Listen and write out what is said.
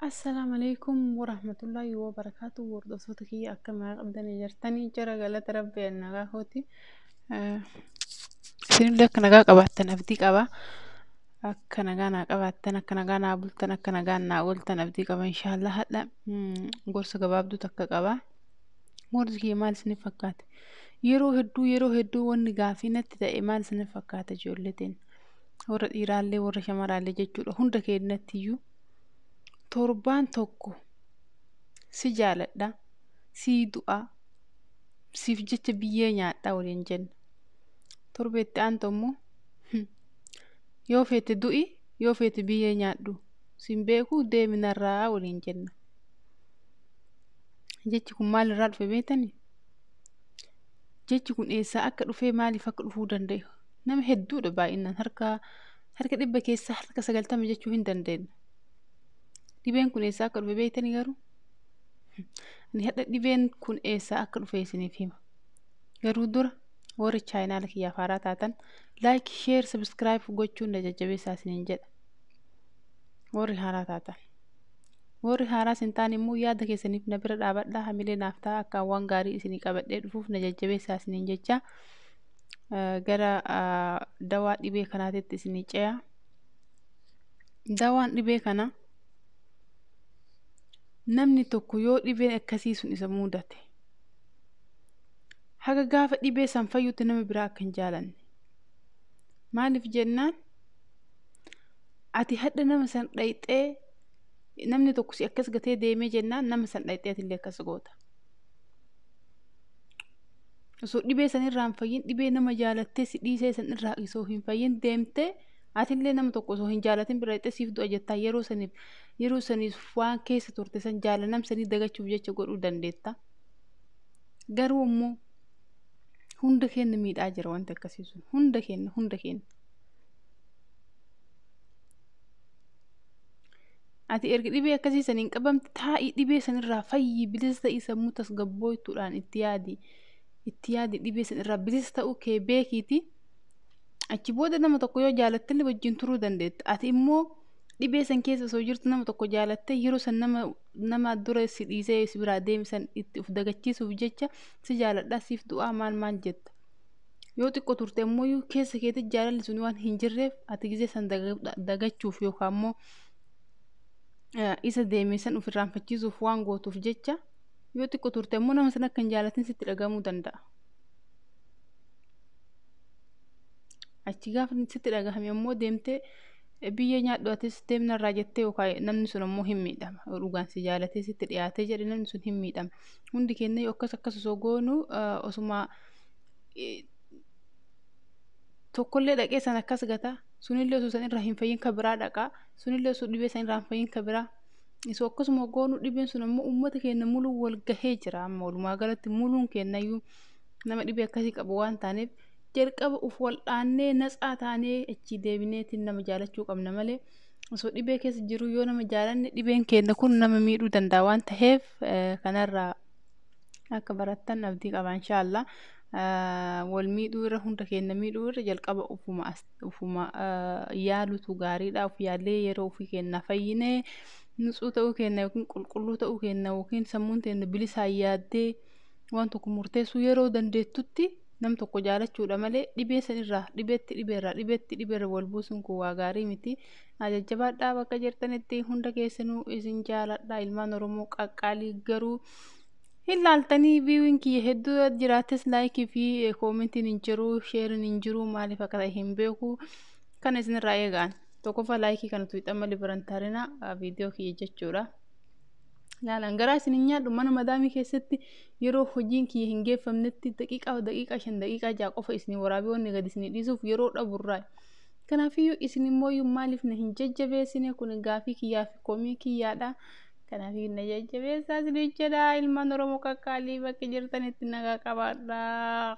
Assalaamu alaikum warahmatullahi wabarakaatu. Hordoftoota kiyya akka maal qabdanii jirtanii jara galata rabbi nagaa kooti. Isinillee akka nagaa qabaattan abdii qaba. Akka nagaa naa qabaattan, akka nagaa naa bultan, akka nagaa naa ooltan abdii qaba inshaallah. Hadha gorsa gabaabduu takka qaba. Gorsi kiyya maal isiniif fakkaate? Yeroo hedduu wanni gaafii natti ta'e maal isiniif fakkaata ijoolleetiin? Warra dhiiraallee warra shamaraallee jechuudha, hunda keenyattiyyuu torbaan tokko si jaaladha, sii du'a, siif jecha biyyee nyaadha waliin jenna. Torbeetti aantu immoo yoo feete du'i, yoo feete biyyee nyaadhu, sin beeku, deeminarraa waliin jenna. Jechi kun maalirraa dhufe beektanii? Jechi kun eessaa akka dhufee, maaliif akka dhufuu danda'e? Nama hedduudha, baay'inaan harka 90% jechuu hin dandeenya. Dhibeen kun eessaa akka dhufe beektanii garuu? Ani hadha dhibeen kun eessaa akka dhufe isiniif hima. Garuu dura warri channel kiyyaaf haaraa taatan like, share, subscribe gochuun na jajjabeessaa isiniin jedha. Warri haaraa taatan. Warri haaraas hin taane immoo yaada keessaniif na bira dhaabadhaa, hamilee naaf ta'a, akka waan gaarii isinii qabadhee dhufuuf na jajjabeessaa isiniin jecha gara dawaa dhibee kanaatitti isinii ce'a. Dawaan dhibee kana, namni tokko yoo dhibeen akkasii sun isa mudate, haga gaafa dhibee san fayyutti nama biraa akka hin jaalanne. Maaliif jennaan, ati hadha nama san dhayxee, namni tokko si akkas gatee deemee jennaan, nama san dhayxee atillee akkas goota. Osoo dhibee san irraa hin fayyin, dhibee nama jaalattee si dhiisee san irraa osoo hin fayyin deemtee, atillee nama tokko osoo hin jaalatin bira dhayxee siif du'a jettaa, yeroo saniif waan keessa turte san jaalanam sanii dagachuuf jecha godhuu dandeetta. Garuu immoo hunda keenya miidhaa jira wanti akkasii sun, hunda keenya, hunda keenya. Ati erga dhibee akkasii saniin qabamte, taa'ii dhibee sanirraa fayyi, bilisa ta'ii, sammuu tasgabbooytuudhaan itti yaadi. Itti yaadi, dhibee sanirraa bilisa ta'uu kee beekiiti. Achi booda nama tokko yoo jaalattillee wajjin turuu dandeetta. Ati immoo dhibee san keessa osoo jirtu nama tokko jaalattee, yeroo san nama dura si dhiisee si biraa deeme san itti of dagachiisuuf jecha si jaaladhaa, siif du'aa, maal maal jetta. Yoo xiqqoo turte immoo keessa keetti jaalalli sun waan hin jirreef, ati gizee san dagachuuf yookaan immoo isa deeme san of irraanfachiisuuf waan gootuuf jecha, yoo xiqqoo turte immoo nama san akka hin jaalatin sitti dhagamuu danda'a. Achi gaafa sitti dhagahame immoo deemtee biyya nyaadhu, atis deemnarraa jettee, yookaan namni sun immoo hin miidhama. Yoo dhugaan si jaalatee sitti dhiyaatee jedhe, namni sun hin miidhama. Hundi keenya yoo akkas akkas osoo goonu, osuma tokkollee dhaqee san akkas gata, sunillee osoo san irraa hin fayyin ka biraa dhaqaa, sunillee osoo dhibee san irraa hin fayyin ka biraa. Osoo akkasuma goonu, dhibeen sun ammoo uummata keenya muluu wal gahee jira amma. Walumaa galatti muluun keenyayyuu nama dhibee akkasii qabu waan taaneef, jalqaba uf wal'aannee natsaa taanee achi deebineetiin nama jaalachuu qabna malee, osoo dhibee keessa jiru yoo nama jaalanne, dhibeen keenya kun nama miidhuu danda'a waan ta'eef, kanarraa akka barattan abdii qaba inshaallah. Wal miidhuu irra, hunda keenya miidhuu irra, jalqaba ufuma yaalutu gaariidha. Uf yaallee yeroo ofii keenya fayyinee, nutsuu ta'uu keenya yookiin qulqulluu ta'uu keenya yookiin sammuun teenya bilisaan yaaddee waan tokko murteessuu yeroo dandeettutti nam tokko jaalachuudha malee, dhibee sanirraa dhibeetti, dhibeerraa dhibeetti, dhibeerra wal buusuun kun waa gaarii miti. Jajjabaadhaa, bakka jirtanitti hunda keessanuu isin jaaladha, ilmaan Oromoo qaqqaalii. Garuu hin laaltanii, viewiin kiyya hedduu jiraates like fi commentiin hin jiru, shareiin hin jiru, maaliif akka ta'e hin beeku. Kana isinirraa eegaan tokkoffaa like kana tuqxan malee biran tarina viidiyoo kiyya jechuudha. Laalan garaa isin hin nyaadhu. Mana madaamii keessatti yeroo hojiin kiyya hin geeffamnetti daqiiqaa 5, daqiiqaa 6 qofa isinii waraabee wanni gadi isinii dhiisuuf yeroo dhaburraa. Kanaafiyyuu isin immoo maaliif na hin jajjabeessine? Kun gaafii kiyyaa fi komii kiyyaadha. Kanaafii na jajjabeessaa isin jedha, ilmaan Oromoo qaqqaalii, bakka jirtanitti nagaa qabaadhaa.